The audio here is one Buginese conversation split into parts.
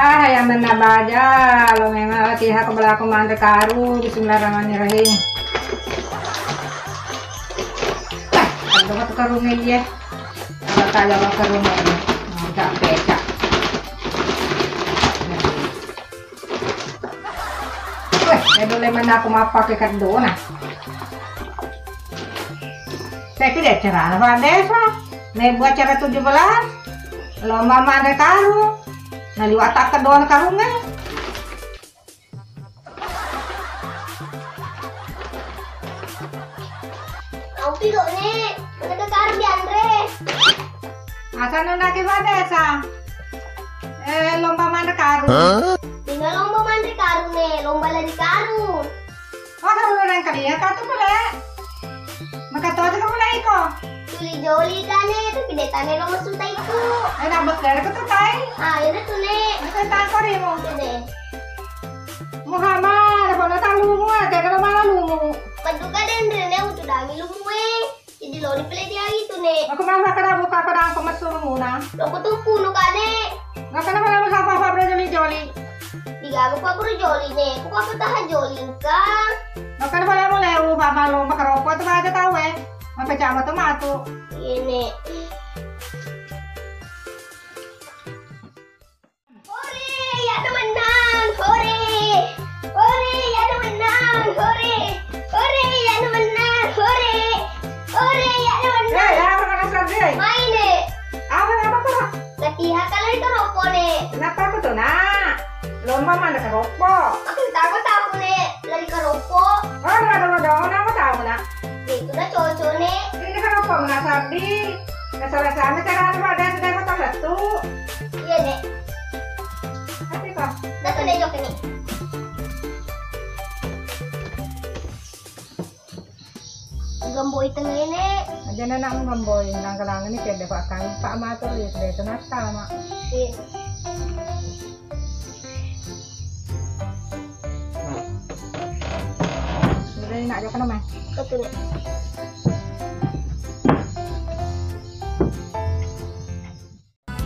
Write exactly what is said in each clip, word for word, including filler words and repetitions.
Ah, ya menna baja, lo memang latihan ke belaku manre karu, bismillahirrahmanirrahim. Ah, ada batu karung ini ya. Kalau tak ada karung ini, nggak becak. Weh, ya dole mana aku mappake kedona. Saya tidak cerana Pak Desa. Nih buat acara tujuh belas. Lomba manre karung. Nah, liwat tak kedua karungnya. Aupi kok, Nek. Mana ke karung dianre? Asa nona ke Pak Desa. Eh, lomba manre karung. Hah? Tinggal lomba manre karung, Nek. Lomba lari karung. Wah, kalau orang kalian kata boleh. Maka tahu juga mulai kok. Joli-joli kane, tapi de' tane lo masutaiku. Eh, nabut dari aku tuh, Kai. Ah, iya tuh, Nek. Masa tak korimu? Iya deh. Muhammad, apa lo tak lumu, ah, jangan lo malah lumu. Paduka den rene udah dami lumu, eh. Jadi lo dipilih dia itu, Nek. Aku malah kada buka, kada aku masuk lumu, nah. Lo aku tuh punu, Kak, Nek. Nggak kenapa, kenapa, apa, apa, bro, joli-joli. Digaga pa buru joli ne, ku apa taha joli engka. Makan pale mo lewu, papa lo makaropo tu aja tau eh. Mapecama tu matu. Ini. Hore, ya ada menang, hore. Hore, ya ada menang, hore. Hore, ya ada menang, hore. Hore, ya ada menang. Eh, ya, apa kena serge? Main deh. Apa, apa, apa? Latihan kan lari karoppo, Nek. Kenapa aku tuh, Nak? Lomba mana karoppo? Aku tahu, tahu, Nek. Lari karoppo. Oh, ada, ada, ada, aku tahu, Nak. Itu udah cocok, Nek. Ini karoppo mana Sardi? Nah, salah sama cara anu ada sudah potong batu. Iya, Nek. Tapi kok? Dah tuh, Nek, jok ini. Gamboi tengene. Aja na nak gamboi, nang kalangan ni tiada pak kami pak matur ya sudah itu nasta mak. Iya. Sudah nak jawab nama? Betul.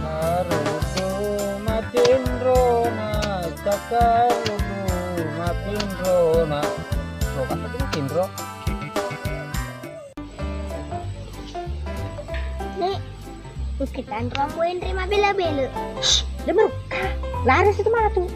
Karudu matinrona, cakarudu matinrona. Lo kan tadi matinro. Nek, ukitan rombo enre mabela-bela. Shh, dia merukka. Lari situ matu.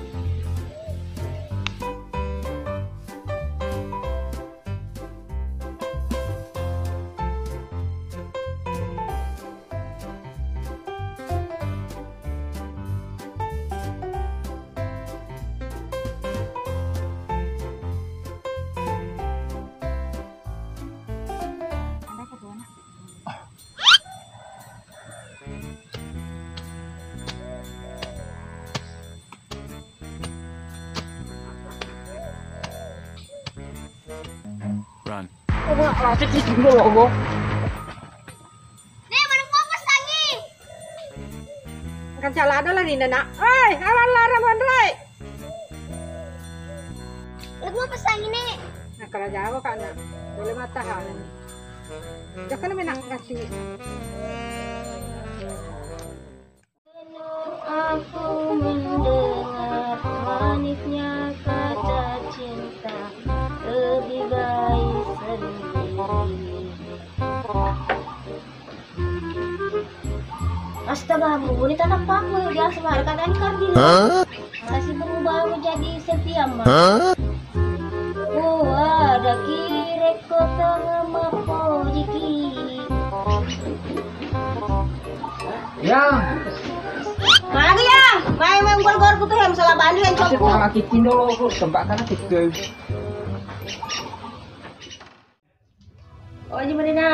Run. Apa nggak klasik sih gini loh, gua? Nih, mana gua pas lagi? Kan salah ada lagi, Nana. Hei, alah, larang, Androy. Mana gua pas lagi, Nek? Nah, kalau jauh, Kak, Nak. Boleh mata, ha. Jangan main nak kasih. Aku mendengar manisnya kata cinta, lebih baik sendiri. Astaga, Bu, ini tanah paku biasa banget kadang kardin. Hah? Masih berubah menjadi setia, Mak. Hah? Oh, ada kire kota mapojiki. Ya. Mana dia? Main-main gor-gor kutu yang salah bandi yang cokku. Sama kicin dulu, Bu. Tempat kan kicin. Oh, Haji Madena,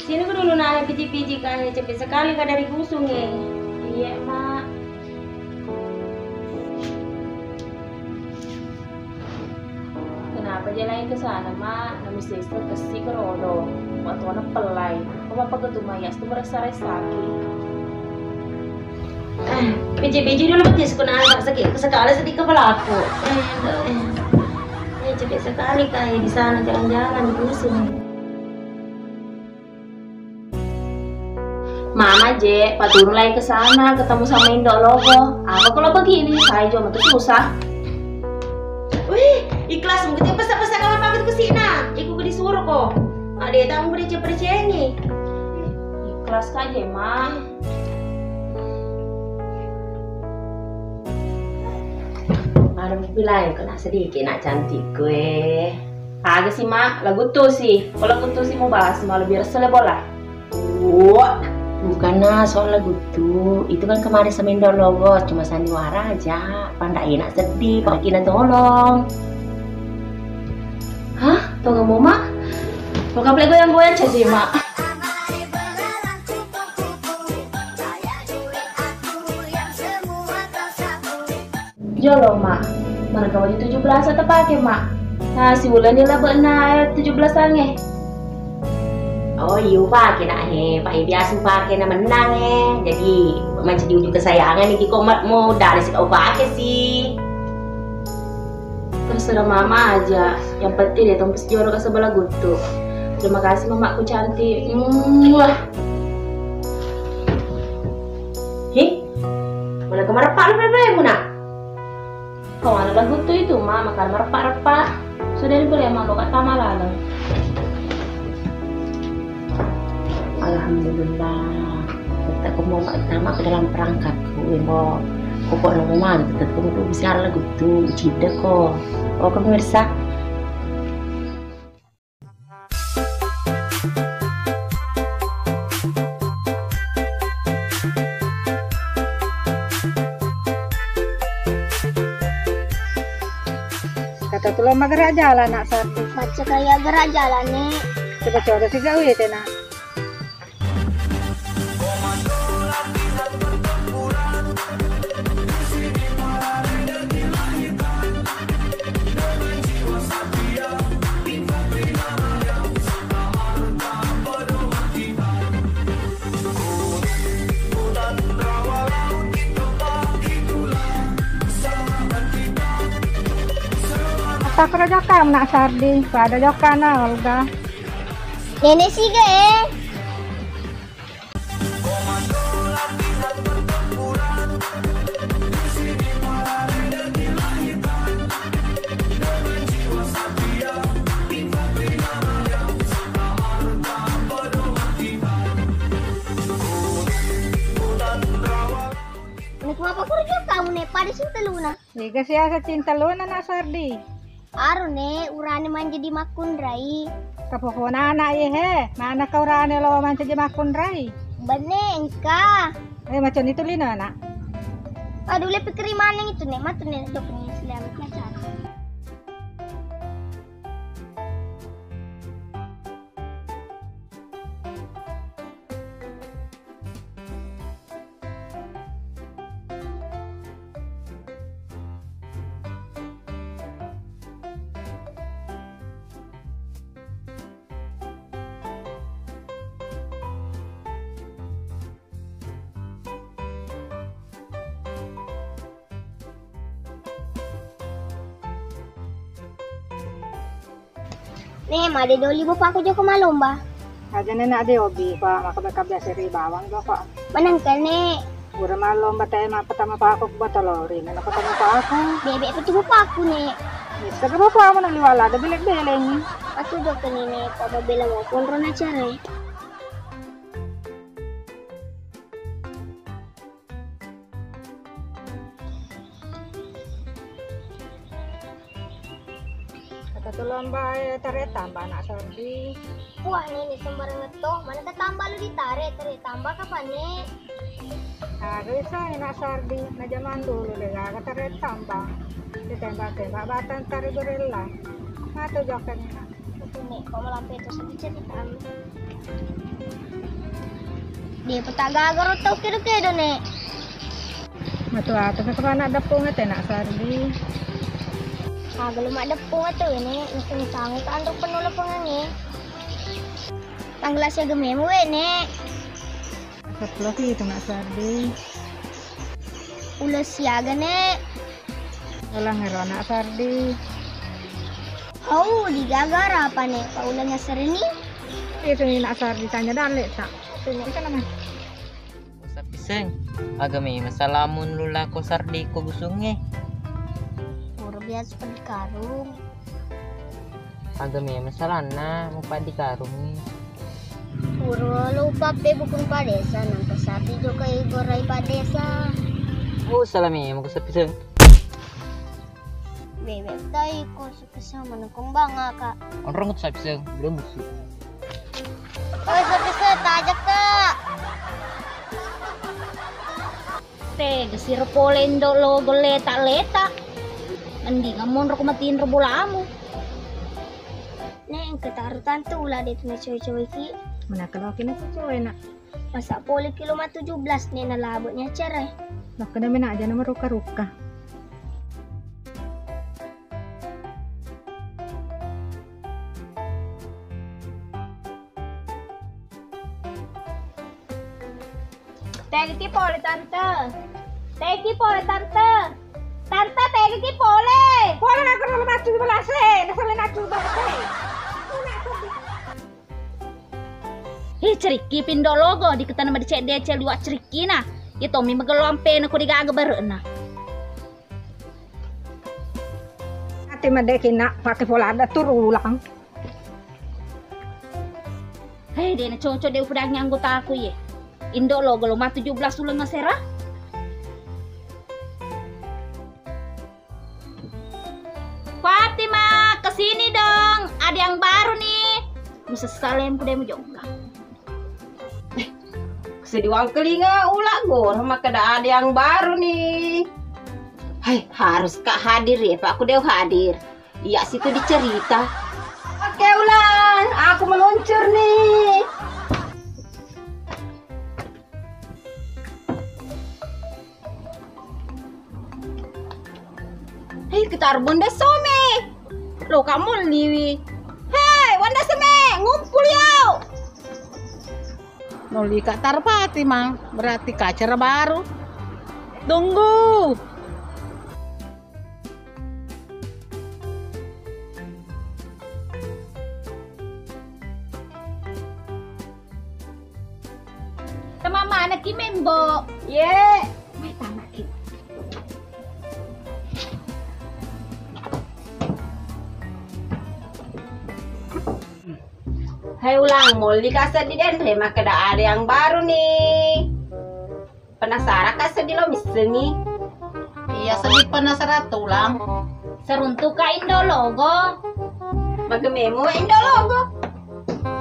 sini ku dulu nak piji-piji kah, capek sekali kah dari gusung eh. Iya, Mak. Kenapa jalan ke sana, Mak? Nami sestra kesi kerodo. Waktu anak pelai. Apa apa ketu mayas tu merasa resaki. Eh, piji-piji dulu betis ku nak sakit sekali sedih kepalaku. Eh, aduh, eh. Eh, capek sekali kah di sana jalan-jalan di gusung. Mama je, paturun lai ke sana, ketemu sama Indo Logo. Apa kalau begini? Saya juga matu susah. Wih, ikhlas mungkin pesa-pesa kamar pakai kusina. Iku ke disuruh kok. Ada tamu percaya-percaya ini. Ikhlas aja, Ma. Ada bilang kena sedikit nak cantik gue. Aga sih, Mak? Lagu tuh sih. Kalau lagu tuh sih mau bahas, mau lebih resel bola. Wah, bukannya soal lagu tuh. Itu kan kemarin sama Indo Logo, cuma sandiwara aja. Pandai nak sedih, Pak Kina tolong. Hah? Tunggu mau, Mak? Mau kaplek goyang-goyang aja, Mak. Jolo, Mak. Mereka baju tujuh belas atau pakai, Mak? Nah, si Wulan dia lah benar tujuh belas ange. Oh, iya, pakai nak he. Pak, biasa pakai nak menang he. Jadi, macam di ujung kesayangan ini kok ma-, mau dari sih kau pakai sih. Terserah Mama aja. Yang penting dia tompes joro ke sebelah gutu. Terima kasih, Mamaku cantik. Muah. Hi, mana kemarin Pak lu, Pak, Pak, Muna? Kau mana lagu tuh itu, Ma? Makan merepak-repak. Sudah dibeli sama lo, Kak Tama lalu. Alhamdulillah. Tetap aku mau Kak Tama ke dalam perangkatku. Mau pokok nunggu mana? Tetap aku mau bisa lagu tuh. Cida kok. Oh, pemirsa. Kata tulang magara jalan nak satu. Macca kaya gara jalan ni. Coba-coba sih gawe tena. Apa kerja kamu nak Sardi? Pada jokana Olga. Nenek siga eh. Nek mapa kurja kamu nek pada sing teluna. Niga siasa cinta lona nak Sardi. Aro ne urane mancaji makkunrai. Kapokona anak ye he, mana kau rane lo mancaji makkunrai? Bene engka. Eh, macam itu lino anak. Aduh, le pikiri maneng itu ne, matu ne dok ne selamat macam. Ne, made doli bapakku joko malomba. Aja ne nak de obi, Pak, maka beka biasa ri bawang joko. Menang kan, ne? Ura malomba te ma pertama pakku ku batolori, ne pertama pakku. Bebek itu bapakku, ne. Bisa ke bapak mana liwala ada belek-belek ni. Aku joko ni, ne, Pak, mau bela mau pun rona cerai. Kata tu lomba e tare tamba nak Sardi. Wah, nene sembarang to, mana tetamba lu ditare, tare tamba kapan ne? Harus nak Sardi, na zaman dulu de gaga tare tamba. Ditembak-tembak batang tare gorilla. Matu jokan nak. Nek, kok malampe itu sedih cerita. Dia petak gagal tau kedo-kedo, Nek. Matu atu ke kemana depung ete nak Sardi. Kagak lu mak depung atu ini, mesti sangu tantu penuh lepengan ya. Tanggal siaga memu we, Nek. Sepuluh itu nak Sardi. Ules siaga, Nek. Ulang ero nak Sardi. Oh, digaga apa, Nek? Pak ulang serini? Itu ni nak Sardi tanya dalek tak? Itu, Nek, itu namanya. Seng, aga memeng salamu nulako sardi ko gusungnge? Pura biasa padikarung. Aga memeng salanna mupaddikarungngi? Pura lupa pe bukung padesa, nangka sapi jokka igorai padesa. Oh, salah memeng ko sapi, Seng. Bebek tai ko Kesel menekung bang, Kak. Onrong tu sapi, Seng, belum musuh. Oi, sapi, Seng, tajak, Kak. Tega siro pole Indo Logo leta-leta. Mendingan monro ko matinro bolamu. Nek engka taru tantu ula de tu na cowe-cowe ki. Mana kalau kena cowe nak. Masa pole kilo ma tujuh belas ne nalabo ni acara e. Makkeda mena aja nama rukka-rukka. Tegi ki pole, Tante. Tegi ki pole, Tante. Tante, tegi ki pole. Pole na kena matu balase, na sale na tu balase. He, cerikki pi Indo Logo, diketana madeceng-deceng liwa cerikkina. Iya tommi magello ampena ko degaga bare'na. Ate madeki nak pake pola ada turu ulang. He, de na cocok de upedangi anggotaku ye. Indo Logo lo ma tujuh belas uleng asera. Fatima, kesini dong, ada yang baru nih. Musessaleng pudemu jongka. Sediwang kelinga ula gor, makkeda ada yang baru nih. Hai, harus kak hadir ya, Pak. Aku deh hadir. Iya situ dicerita. Oke, Ulang, aku meluncur nih. Hei, kita arbun deh some. Lo kamu liwi. Hei, Wanda Seme, ngumpul yuk. Nolika tarpati mang, berarti kacara baru. Tunggu. Tama mana ki membo? Ye. Mai tama ki. Hai Ulang, molli ka seddi denre, makkeda ada yang baru nih. Penasaran ka seddi lo missengi? Iya, seddi penasaran tu Ulang. Seruntu ka Indo Logo. Magememu Indo Logo?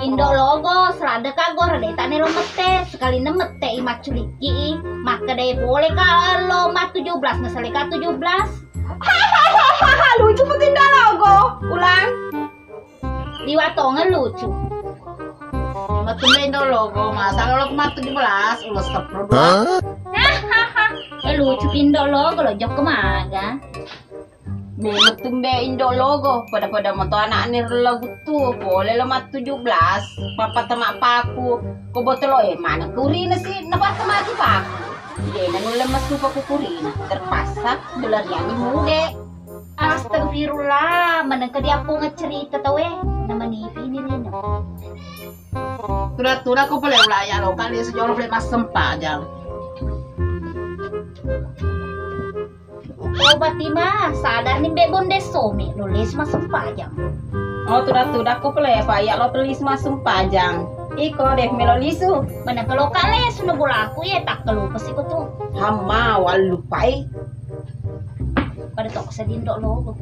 Indo Logo, serada ka gor de tane lo mette, sekali ne mette i macculikki i. Makkeda pole ka lo ma tujuh belas, nasale ka tujuh belas. Lucu put Indo Logo, Ulang. Liwa tongeng lucu. Matumbe Indo Logo, masa lo ma tujuh belas, ulo sepuluh dua. Eh, lucu Indo Logo lo jokka maga. Memang tumbe Indo Logo, pada-pada moto anakne lagu tu, pole lo ma tujuh belas, papa tama paku, ko botolo e mana kurina si, na papa tama ki paku. Ide na nulle mesu paku kurina, terpaksa belariani muge. Astagfirullah, manengka diappong cerita tau e, na manipi ni lino. Tuda-tuda ko pole ulaya lo, kali sejolo pole massempajang. Oh, Fatima, sadar ni mbek bonde some, lo les massempajang. Oh, tuda-tuda ko pole, Pak, ya lo pelis massempajang. Iko deh melo lisu. Mana kalau kale sudah bolaku ya tak kelupa sih ko tu. Hama, wal lupai. Pada tok sedindok lo.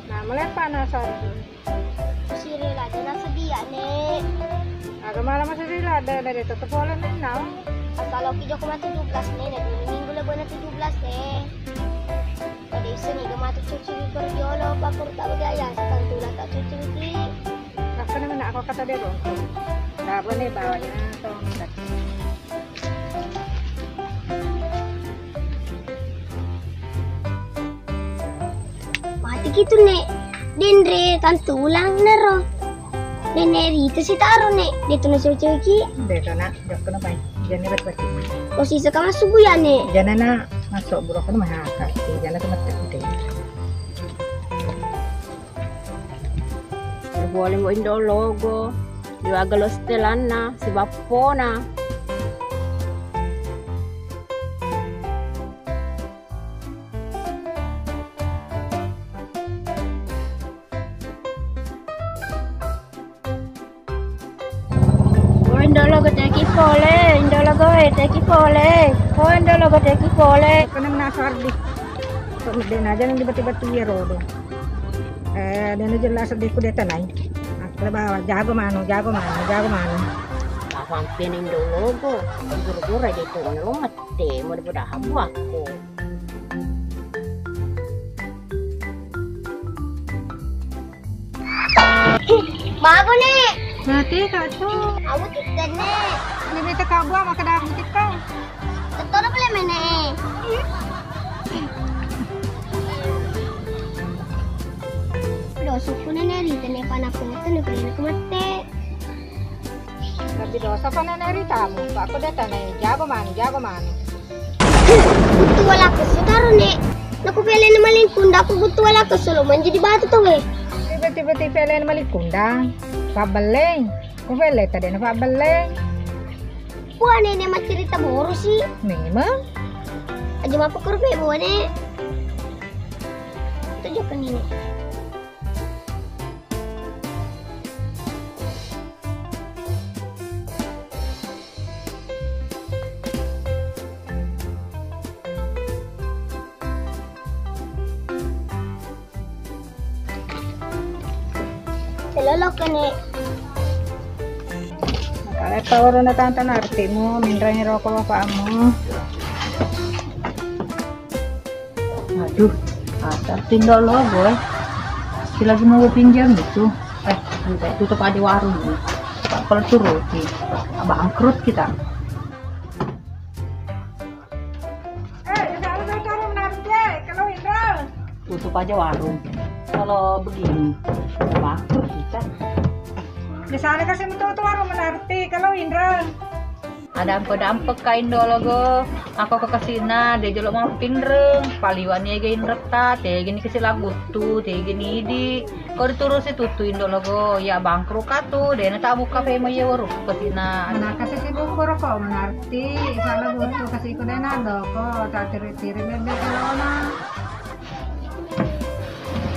Nah, melepa nasar. Sirila aja nasedia, Nek. Aga malam masih sirila, ada, ada tetep bola nih, nau. Asal oki joko mati tujuh belas, Nek, dan dua minggu lebih na tujuh belas, Nek. Pada isu nih, mati cuci di kerjolo, pakur tak bergaya, sekarang tulang tak cuci, Nek. Apa namanya, aku kata dia dong. Nggak boleh bawanya, tolong. Mati ki tu, Nek. Denre tantu ulang nero. Nenek Rita si taro, Nek. Dia tu na cewek-cewek ki. Dia tu nak, dia kena pai. Dia ni bati-bati. Oh, sisa ka masuk bu ya, Nek. Dia na masuk buruk kan mahaka. Dia na tu mati. Boleh mo Indo Logo, di waga lo setelanna, sibappona. Oh, Indo Logo teki pole, Indo Logo e teki pole. Oh, Indo Logo teki pole. Kena mena Sardi. Kok mede aja nang dibati-bati ya rodo. Eh, dia jelas sedih ku dia tenai. Aku bawa jago manu, jago manu, jago manu. Apa ampin Indo Logo? Guru-guru aja itu lo mete, mau daripada habu aku. Mago, Nek. Mati, Kak, tuh. Aku tiket, Nek. Ini beta Kak Buah, maka dah aku tiket. Tetap apa, Nek, Nek? Dosa ku, Nek, Nek, rita, Nek, panaku, Nek, Nek, Nek, Nek, mate. Lebbi dosa ko nene ritamu, ko aku de tanai jago manu, jago manu. Guttu wala kesso taro, Nek. Naku pelena maling kunda, aku guttu wala kesso lo manji di batu to we. Tiba-tiba ti pelena maling kunda. Pabbelleng. Ku pelle tadi na pabbelleng. Buane ne maccerita boru sih. Memang. Aja mapakkur pe buane. Itu juga nih. Celolokkani. Makale pawaruna tanta nartimu, minrangi roko bapakmu. Aduh, ada Tindo Logo, eh. Pasti lagi mau pinjam itu. Eh, sampai tutup aja warung. Kalau turuti, bangkrut kita. Eh, jangan lupa taruh menarti, eh, kalau Indra. Tutup aja warung. Kalau begini, bangkrut kita. Di sana kasih metu warung menarti, kalau Indra. Adampe-dampe ka Indo Logo, ako ke kesina, de jolo mau pinreng, paliwani ega inretta, tegeni kesi laguttu, tegeni idi. Ko diturusi tuttu Indo Logo, ya bangkrut katu, dena tak buka pemo ye waru kesina. Mana kasih si buku rokok menarti, salah buku kasih ku dena doko, tak tiri-tiri bebek lona.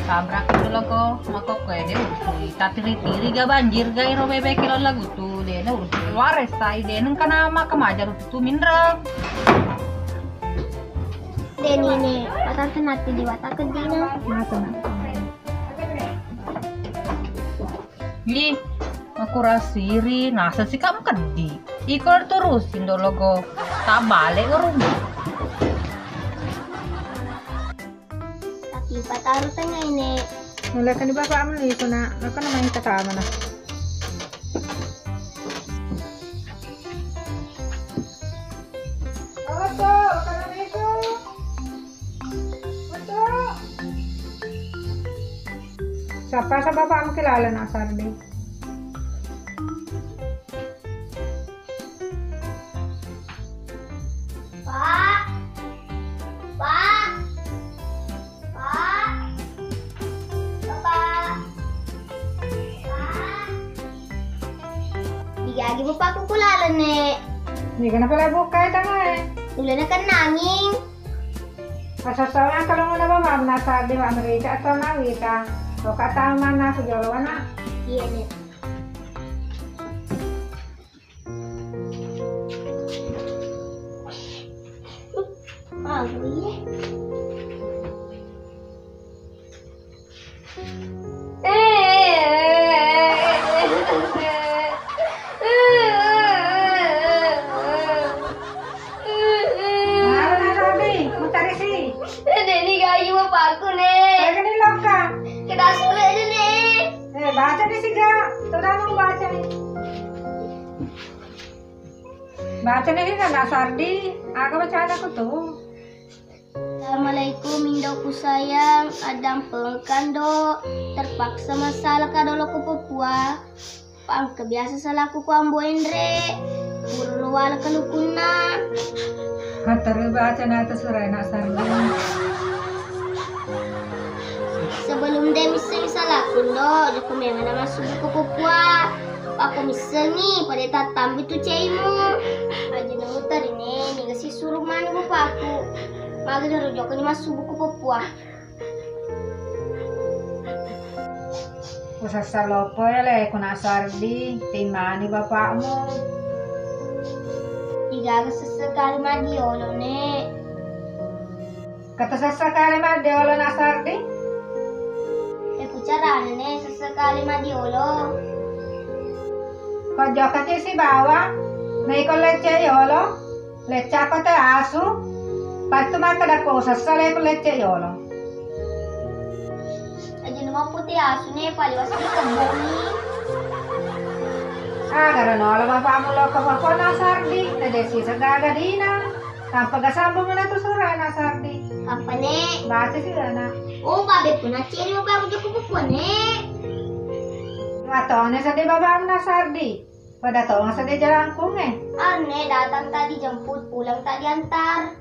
Sabrak tu loko, makokko e de urusui. Tatiri-tiri ga banjir ga iro bebek kilo lagu tu, de na urusui. Waresai de neng kana maka majar tu minreng. De nini, patante nati di wata kedina. Masa na. Ih, makurasiri, nasa sika makeddi. Iko terus Indo Logo, tabale warung. Tapi pataru tengah ini. Mulai kan di bapak meli kuna, aku namanya kata mana? Siapa sa bapakmu kelala nak Sardi? Pak. Pak. Pak. Bapak. Pak. Digagi bapakku kulaleng, Nek. Ini kenapa lah buka itu, Nek? Ulana kan nanging. Asal-asalan kalau mau napa, Mak, menasa di Amerika atau Nawita. Kok kata mana aku jolo, Nak? Iya, Nek. Aku, iya. Mana Robi? Mutarisi. Deni gayu bapakku, Nek. Lagi nih loka. Kena sulit aja, Nek. Eh, baca di siga. Sudah mau baca nih. Baca nih kan Sardi. Aga baca aku tuh. Assalamualaikum, Indoku sayang. Addampengkando. Terpaksa masalah kadolo ku papua. Pangke biasa salaku ku Ambo Enre. Pura lo wala kalukunna. Hatare baca nata surena Sardi. Sebelum de missengi salakku, Ndo, jokko memang na massubu ko peppuang. Pakko missengi, pada tattambi tu caimu. Aja na mutarine, niga sisuru manu bapakku. Maga doro jokko ni massubu ko peppuang. Usessa loppo ele kuna Sardi, timmani bapakmu. Igaga sessekali maddiolo, Nek. Kata sessekali maddiolo na Sardi? E, ku carana, Nek, sessekali maddiolo. Ko jokka ci sibawa, na iko lecce yolo. Leccako te asu, pattu makkeda ko sessa le ku lecce yolo. Aja nu mappu te asu ne, paliwasni kebboni. Agara nolo bapakmu lokko pokona Sardi, tedesi segaga dina. Tanpa gasambung na tu surana Sardi. Apa ne? Baca sirana. Oh, babe puna ceri bapakmu jokko peppuang ne. Watone sedih bapakmu na Sardi. Pada tongeng sedde jalangkung e. Anne datang tadi jemput, pulang tadi antar.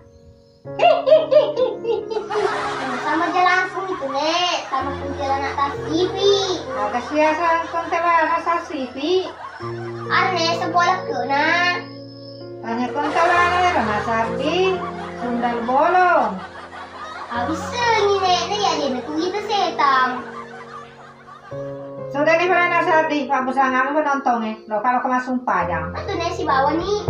Sama jalangkung itu, Nek, sama kuntilanak tasipi. Aga sia sangkong telaga sasipi. Anne sekolah kena. Tanya kong telaga era nasardi, sundal bolong. Habis ini, Nek, Nek, ya, dia nak kuita setang. Sudah ni pale nasardi, pabbusangangngi penontongnge. Lo kalau kemasumpajang. Atu ne sibawa ni.